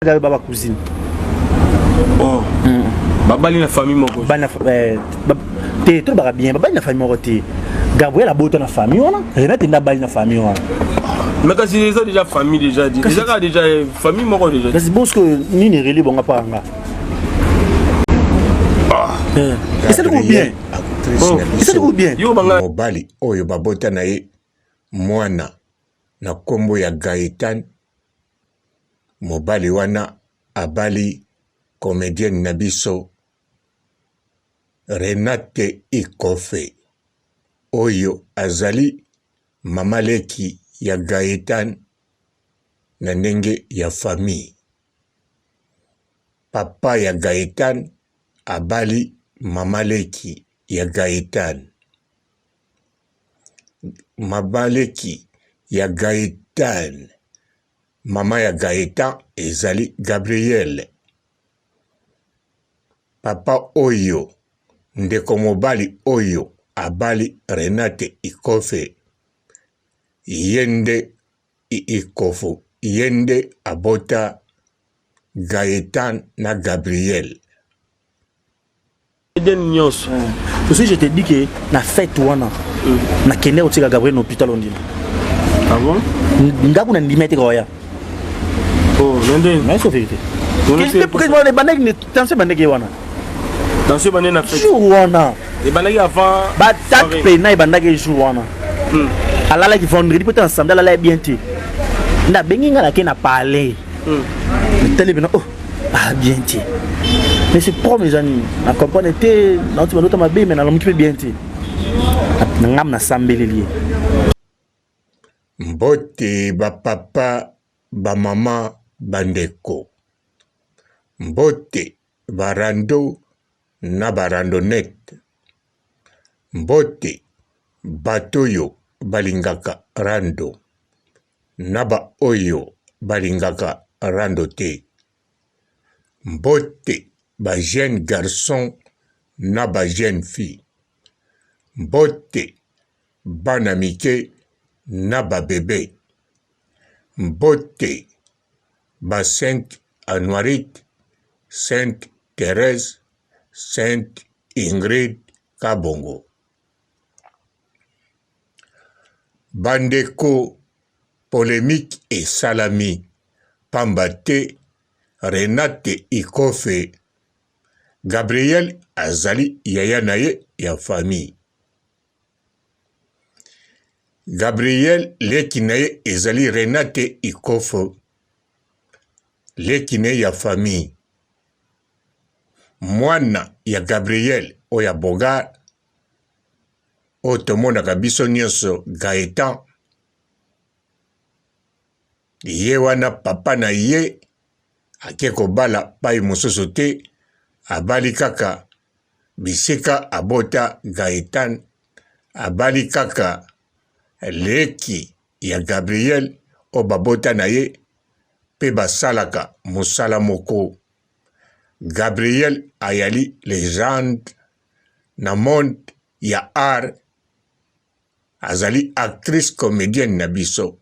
Ba cousine. Oh. Babali na famille moko. Bana eh, te tolobaka bien, babali na famille moko te. Gabriel abota na famille wana, Renate nde abali na famille wana. Mais kasi eza déjà famille déjà dit. Eza kaka déjà eh, famille moko déjà. Kasi bon ce que nini reli bonga pa nga. Ah. Eh. Esali ko bien. Oh. Esali ko bien. Yo banga mobali oyo babota na ye mwana na nkombo ya Gaetan. Mobali wana abali comedienne na biso Renate Ikofe oyo azali mama leki ya Gaetan na ndenge ya famille. Papa ya Gaetan abali mama leki ya Gaetan. Mama leki ya Gaetan. Mama ya Gaetan ezali Gabrielle. Papa oyo, ndeko mobali oyo abali Renate Ikofe, ye nde Ikofu, ye nde abota Gaetan na Gabrielle. Eden nyonso. Aussi je te dis que na fête wana na kende kotika Gabriel na hôpital ondima. Ah bon? Ndako na ndima ete koya. Oh, nde. Mais c'est vérité. Qu'est-ce que ebandaki tension ebandaki wana. Tension ebandaki na fête. Jour wana. Ebandaki avant. Ba tak pena ebandaki jour wana. Alalaki vendredi peut-être samedi alalaki bien te. Nabengi nga nake na palais. Natali pena oh ah bien te. Mais c'est problème eza nini? Na comprendre te, nauti balota mabe mais nalamuki mpe bien te. Na ngam nasambeleli ye. Mbote ba papa, ba mama, ba ndeko. Mbote ba rando na ba randonnette. Mbote bato oyo balingaka rando na ba oyo balingaka rando te. Mbote ba jeunes garçons na ba jeunes filles. Mbote bana mike na ba bebes. Mbote ba Sainte Anuarite, Sainte Therèse, Sainte Ingrid Kabongo. Bandeko, polemique esalami pamba te Renate Ikofe, Gabriel azali yaya na ye ya famille. Gabriel leki na ye ezali Renate Ikofo, leki na ye ya famille. Mwana ya Gabriel oyo ya Bogar oyo tomonaka biso nyonso Gaetan, ye wana papa na ye ake kobala pai mosusu te, abali kaka bisika abota Gaetan, abali kaka leki ya Gabriel oyo babota na ye mpe basalaka mosala moko. Gabriel ayali legende na monde ya art, azali actrice comedienne na biso.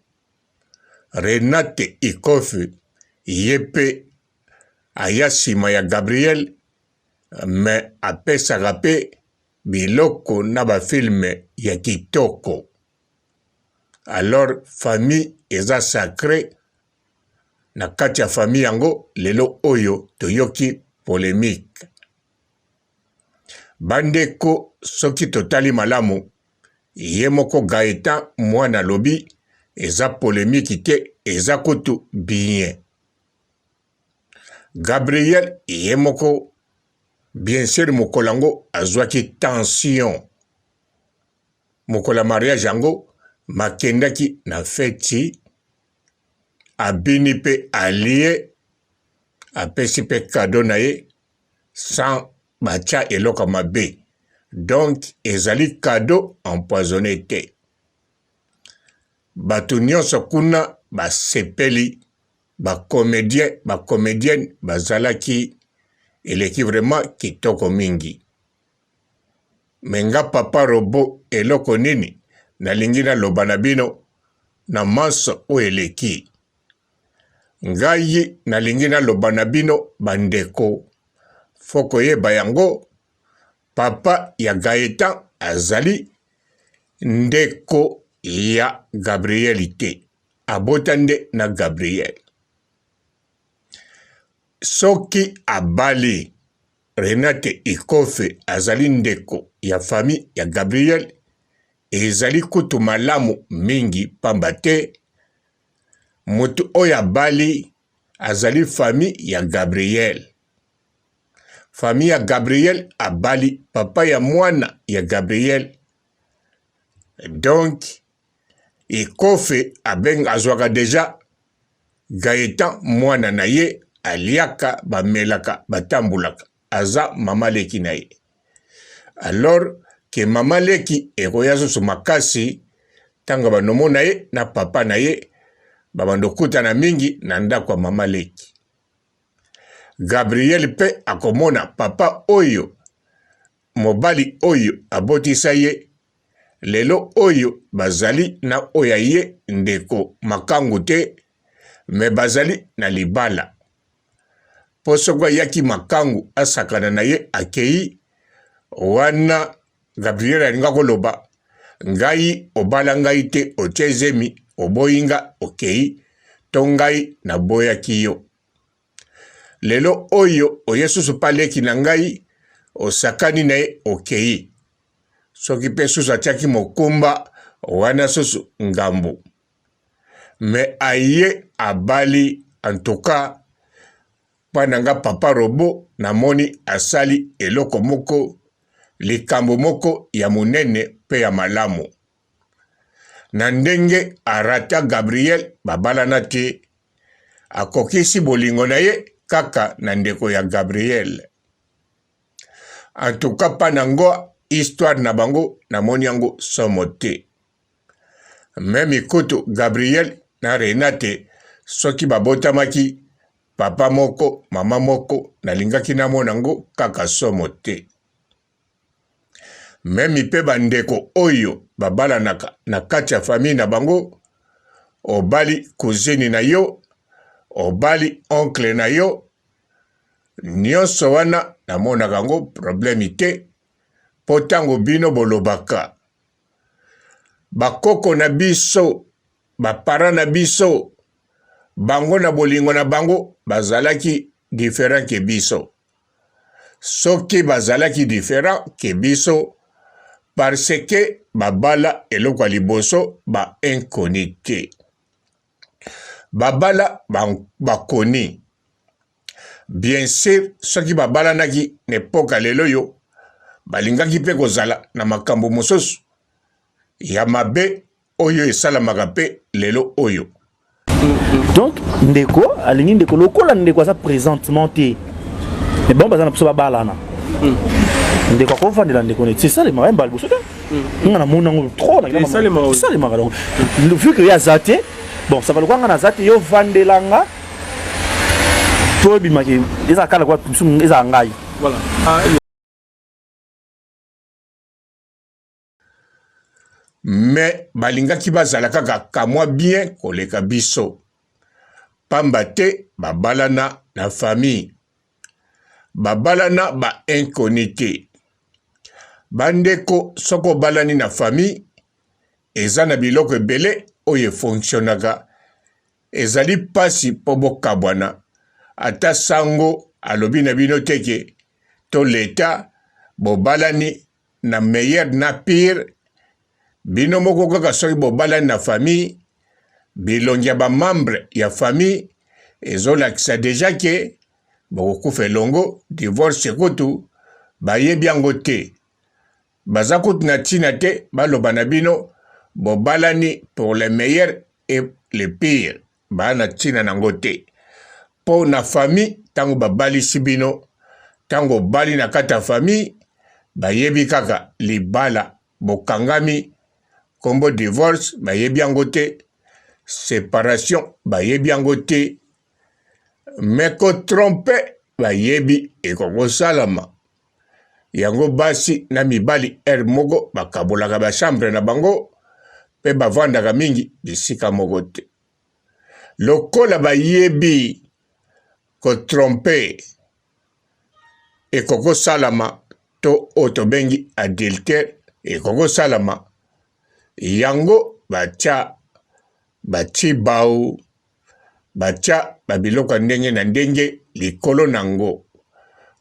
Renate Ikofi ye mpe aya nsima ya Gabriel mais apesaka mpe biloko na ba film ya kitoko. Alors famille eza sacre, na kati ya famille yango lelo oyo toyoki polemique. Bandeko soki totali malamu ye moko Gaetan mwana alobi eza polemique te eza kutu bien. Gabriel ye moko bien sur mokolo yango azwaki tension mokolo ya mariage yango makendaki na feti abini mpe alie apesi mpe cadeau na ye sans batia eloko ya mabe donc ezali cadeau empoisonne te. Bato nyonso kuna basepeli ba comediens ba comediennes bazalaki eleki vraiment kitoko mingi. Mais nga papa robot eloko nini nalingi naloba na bino na manso oyo eleki. Ngai nalingi naloba na bino bandeko, fo koyeba yango, papa ya Gaetan azali ndeko ya Gabriel te, abota nde na Gabriel. Soki abali Renate Ikofe azali ndeko ya famille ya Gabriel, ezali kutu malamu mingi pamba te moto oyo abali azali famille ya Gabriel. Famille ya Gabriel abali papa ya mwana ya Gabriel. Donc Ikofe abenga azwaka deja Gaetan mwana na ye aliaka bamelaka batambulaka aza mama leki na ye. Alors ke mama leki ekoya susu makasi ntango banomona ye na papa na ye babanda okutana mingi na ndako ya mama leki. Gabriel mpe akomona papa oyo mobali oyo abotisa ye lelo oyo bazali na oyo ya ye ndeko makangu te me bazali na libala mpo soki ayaki makangu asakana na ye akei wana Gabriel alinga koloba ngai obala ngai te otie zemi oboyi nga okei to ngai naboyaki yo Lelo oyo oye susu pa leki na ngai osakani na ye okei. Soki pe susu atiaki mokumba wana susu ngambo. Mais aye abali en tout cas pa na nga papa robot namoni asali eloko moko likambo moko ya monene pe ya malamu. Na ndenge arata Gabriel babalana te Akokisi bolingo na ye kaka na ndeko ya Gabriel. En tout cas pa na ngo histoire na bango namoni yango somo te. Meme kutu Gabriel na Renate soki babotamaki papa moko mama moko nalingaki namona ngo kaka somo te. Meme pe ba ndeko oyo babalanaka na kati ya famille na bango, obali cousine na yo, obali oncle na yo, nionso wana namonaka yango problème te, po tango bino bolobaka ba koko na biso, ba parents na biso, bango na bolingo na bango bazalaki different que biso. Soki bazalaki different que biso parce que babala eloko ya liboso ba inconnu te. Babala bakoni. Bien sur soki babalanaki na epoque ya lelo oyo balingaki mpe kozala na makambo mosusu ya mabe oyo esalamaka mpe lelo oyo. Donc ndeko alingi ndeko lokola ndeko aza présentement te mais bango baza na biso babalana hmm. ndeko akovandela ndeko neti esalemaka ye mbala liboso te hmm. nga namoni yango trop esalemaka donc vu que ye aza te bon ça va lokola nga naza te yo vandela nga to ebimaki ezala kala kwa ezala ngai ah, Mais balingaki bazala kaka kamwa bien koleka biso pamba te babalana na famille babalana ba inconnu te bandeko soki obalani na famille eza na biloko ebele oyo efonctionnaka ezali pasi po bokabwana ata sango alobi na bino te ke to l'etat bobalani na meilleur na pire bino moko kaka soki bobalani na famille bilongi ya ba membre ya famille ezolakisa deja ke bokokufa elongo divorce kutu bayebi yango te baza kutu na ntina te baloba na bino bobalani pour le meilleur et le pire Ba na tina nango te po na famille tango ba balisi bino tango obali na kati ya famille bayebi kaka libala bokangami kombo divorce bayebi yango te separation bayebi yango te mais ko trompe bayebi ekokosalama yango basi na mibali heure moko bakabolaka ba chambre na bango pe bavandaka mingi bisika moko te. Lokola bayebi ko tromper ekoki kosalama to oyo tobengi adultère ekoki kosalama, yango batya ba tshibawu, batya ba biloko ya ndenge na ndenge likolo na yango.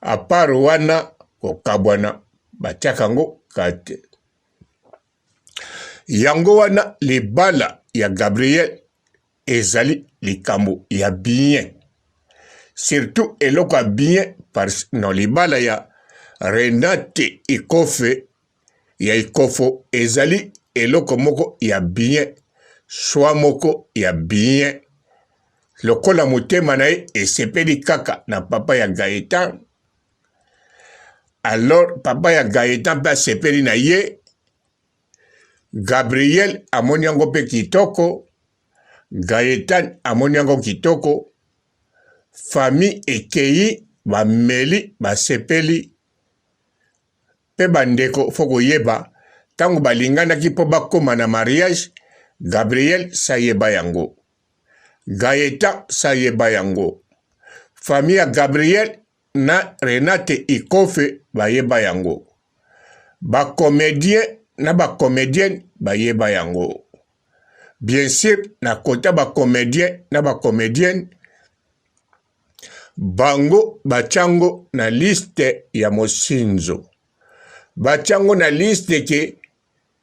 A part wana kokabwana batyaka yango kaka te. Yango wana libala ya Gabriel ezali likambo ya bien surtout eloko ya bien parce non libala ya Renate Ikofe ya Ikofo ezali eloko moko ya bien choix moko ya bien lokola motema na ye esepeli kaka na papa ya Gaetan alors papa ya Gaetan mpe asepeli na ye Gabriel amoni yango mpe kitoko, Gaetan amoni yango kitoko, famille ekeyi bameli basepeli mpe bandeko fo koyeba ntango balinganaki mpo bakoma na mariage Gabriel sayeba yango Gaetan sayeba yango famille ya Gabriel na Renate Ikofe bayeba yango. Ba comediens na ba comediennes bayeba yango. Bien sur na kota ba comediens na ba comediennes bango batyango na liste ya mosinzo. Batyango na liste ke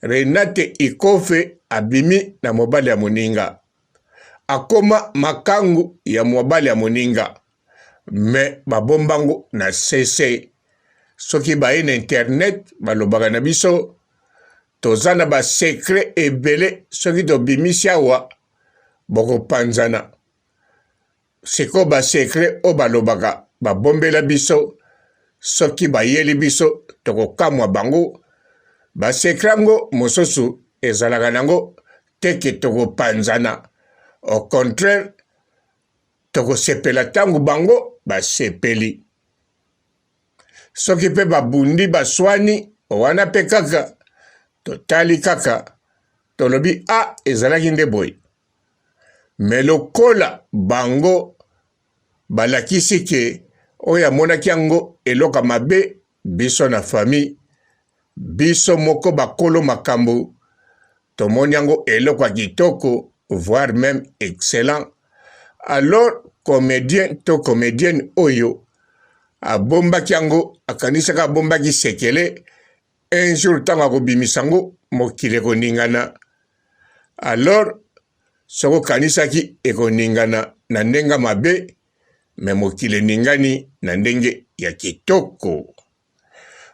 Renate Ikofe abimi na mobali ya moninga. Akoma makangu ya mobali ya moninga. Mais babombango na sese. Soki baye na internet balobaka na biso toza na ba secret ebele soki tobimisi awa bokopanzana. Sikoyo ba secret oyo balobaka babombela biso soki bayeli biso tokokamwa bango. Ba secret yango mosusu ezalaka nango te ke tokopanzana, au contraire tokosepela ntango bango basepeli. Soki mpe babundi baswani wana mpe kaka totali kaka tolobi a ah, ezalaki nde boye. Me lokola bango balakisi ke oyo amonaki yango eloko ya mabe, biso na famille biso moko bakolo makambo tomoni yango eloko ya kitoko voire meme excellent. Alors comedien to comedienne oyo abombaki yango akanisaka abombaki sekele, un jour ntango akobimisa yango mokili ekoningana. Alors soki okanisaki ekoningana na ndenge mabe, me mokili eningani na ndenge ya kitoko.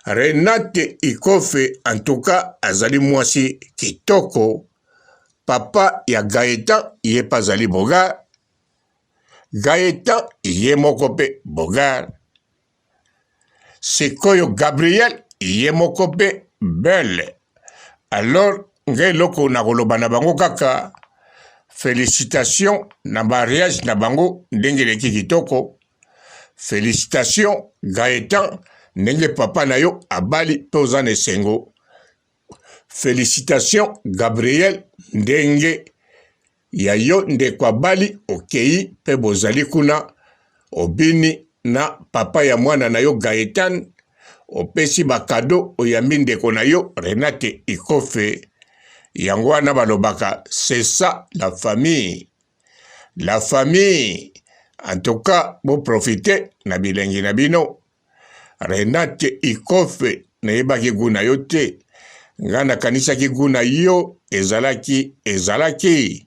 Renate Ikofe en tout cas azali mwasi kitoko. Papa ya Gaetan ye mpe azali bogar. Gaetan ye moko mpe bogar. Sikoyo Gabriel ye moko mpe belle. Alors ngai eloko nakoloba na bango kaka felicitation na mariage na bango ndenge eleki kitoko. Felicitation Gaetan ndenge papa na yo abali mpe oza na esengo. Felicitation Gabriel ndenge ya yo ndeko abali okeyi mpe bozali kuna obini na papa ya mwana na yo Gaetan opesi ba cadeau oyambi ndeko na yo Renate Ikofe yango wana balobaka c'est ça la famille la famille en tout cas bo profiter na bilengi na bino Renate Ikofe nayebaki gout na yo te nga nakanisaki gout na yo ezalaki ezalaki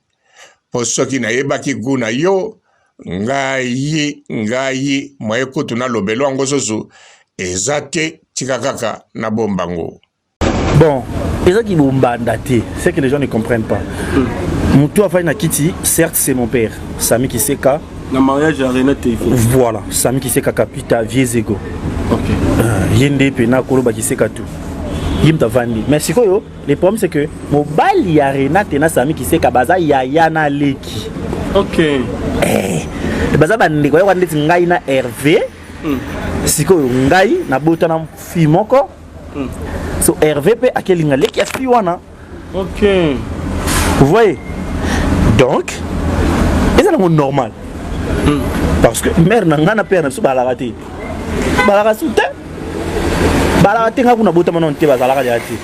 po soki nayebaki gout na yo ngai ngai moye kutu nalobelo yango susu eza te tika kaka nabomba ngo Bon, eza kibombanda te, c'est que les gens ne comprennent pas. Mutu afandi na kiti, certes c'est mon père, Sami Kiseka. Na mariage ya Renate Ifo. Voilà, Sami Kiseka Kapita vieux Zego. OK. Ye nde pe na koloba Kiseka tout. Ye mutu avandi. Mais sikoyo, le problème c'est que mobali ya Renate na Sami Kiseka baza yaya na leki. OK. Eh, baza bandeko yoka ndeti ngai na Hervé. Sikoyo ngai nabota na fille moko. So Hervé pe akelinga leki ya fille wana. OK. Vous voyez? Donc, eza Nango normal, parce que mère na ngai na père na biso balaka te, balaka su te, balaka te. Ngai kuna botama nano te, bazalaka deya te.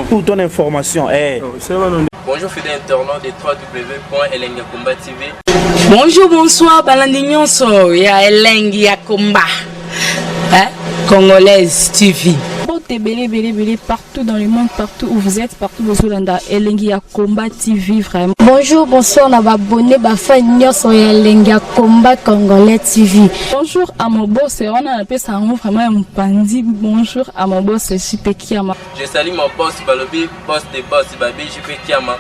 Pour ton information, eh. Bonjour fidèles internautes de www.elengakomba TV. Bonjour, bonsoir, balandi nyonso ya Elengi ya Komba, hein? Congolaise TV. Mbote ebele ebele ebele partout dans le monde, partout où vous êtes, partout bozolanda Elengi ya Combat TV vraiment. Bonjour, bonsoir na ba abonnés, ba fans nyonso ya Elengi ya Combat Congolais TV. Bonjour à mon boss, wana napesa yango vraiment ya mopandi. Bonjour à mon boss JP Kiama. Je salue mon boss Balobi, boss des boss, Babi JP Kiama.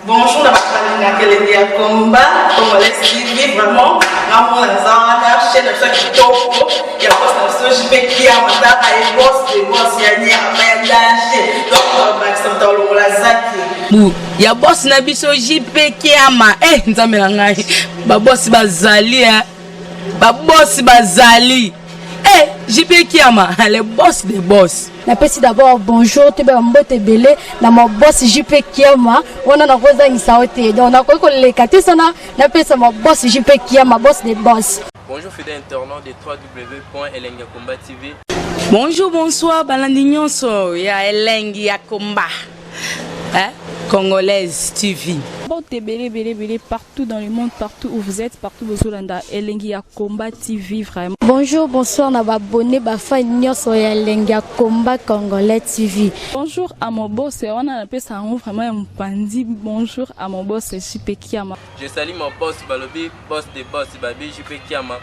Bonjour na bato balingaka Elengi ya Combat Congolais TV. Vraiment, ngamona naza wana, chaîne na biso ya kitoko ya boss na biso JP Kiama. Taka ye, boss de boss ya nyama ya danger. Donc bakisa moto alongola zaki. Bu ya boss na biso JP Kiama. Eh, nzambe na ngai, babosi bazali, eh. Babosi bazali. Eh, JP Kiama, le boss des boss. Napesi d'abord bonjour, toyeba mbote ebele na ma boss JP Kiama. Wana nakozangisa yo te, donc nakoki koleka te sana napesa ma boss JP Kiama, boss de boss. Bonjour fidèles internautes de www.elengakomba TV. Bonjour, bonsoir, balandi nyonso ya Elengi ya Komba, hein? Congolaise TV. Mbote ebele ebele ebele partout dans le monde, partout où vous êtes, partout bozolanda Elengi ya Combat TV vraiment. Bonjour, bonsoir na ba abonnés, ba fans nyonso ya Elengi ya Combat Congolais TV. Bonjour à mon boss, wana napesa yango vraiment ya mopandi. Bonjour à mon boss JP Kiama. Je salue mon boss Balobi, boss des boss, Babi JP Kiama.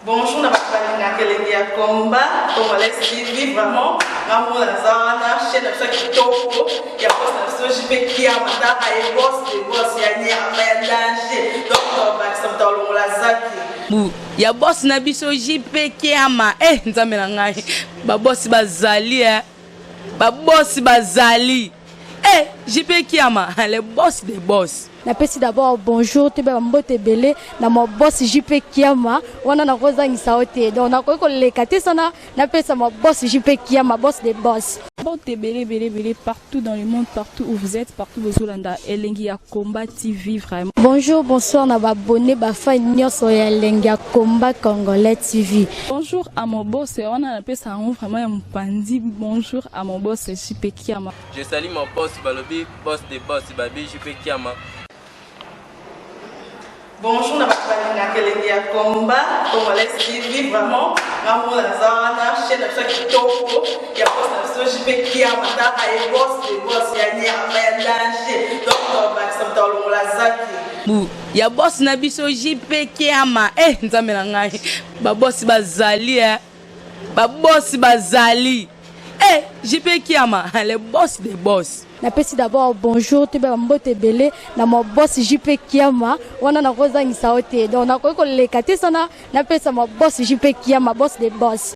Bonjour na bato balingaka Elengi ya Combat Congolais TV. Vraiment, ngamona naza wana, chaîne na biso ya kitoko ya boss na biso JP Kiama. Taka ye, boss de boss ya nyama ya danger. Donc bakisa moto alongola zaki. Bu ya boss na biso JP Kiama. Eh, nzambe na ngai, babosi bazali, eh. Babosi bazali. Eh, JP Kiama, le boss des boss. Napesi d'abord bonjour, toyeba mbote ebele na ma boss JP Kiama. Wana nakozangisa yo te, donc nakoki koleka te sana napesa ma boss JP Kiama, boss de boss. Mbote ebele ebele ebele partout dans le monde, partout où vous êtes, partout bozolanda Elengi ya Combat TV vraiment. Bonjour, bonsoir na ba abonnés, ba fans nyonso ya Elengi ya Combat Congolais TV. Bonjour à mon boss, wana napesa yango vraiment ya mopandi. Bonjour à mon boss JP Kiama. Je salue mon boss Balobi, boss des boss, Babi JP Kiama. Bonjour na bato balingaka Elengi ya Combat Congolais TV. Vraiment, ngamona naza wana, chaîne na biso ya kitoko ya boss na biso JP Kiama. Taka ye, boss de boss ya nyama ya danger. Donc bakisa moto alongola zaki. Bu ya boss na biso JP Kiama. Eh, nzambe na ngai, babosi bazali, eh. Babosi bazali. Eh, JP Kiama, le boss des boss. Napesi d'abord bonjour, toyeba mbote ebele na ma boss JP Kiama. Wana nakozangisa yo te, donc nakoki koleka te sana napesa ma boss JP Kiama, boss de boss.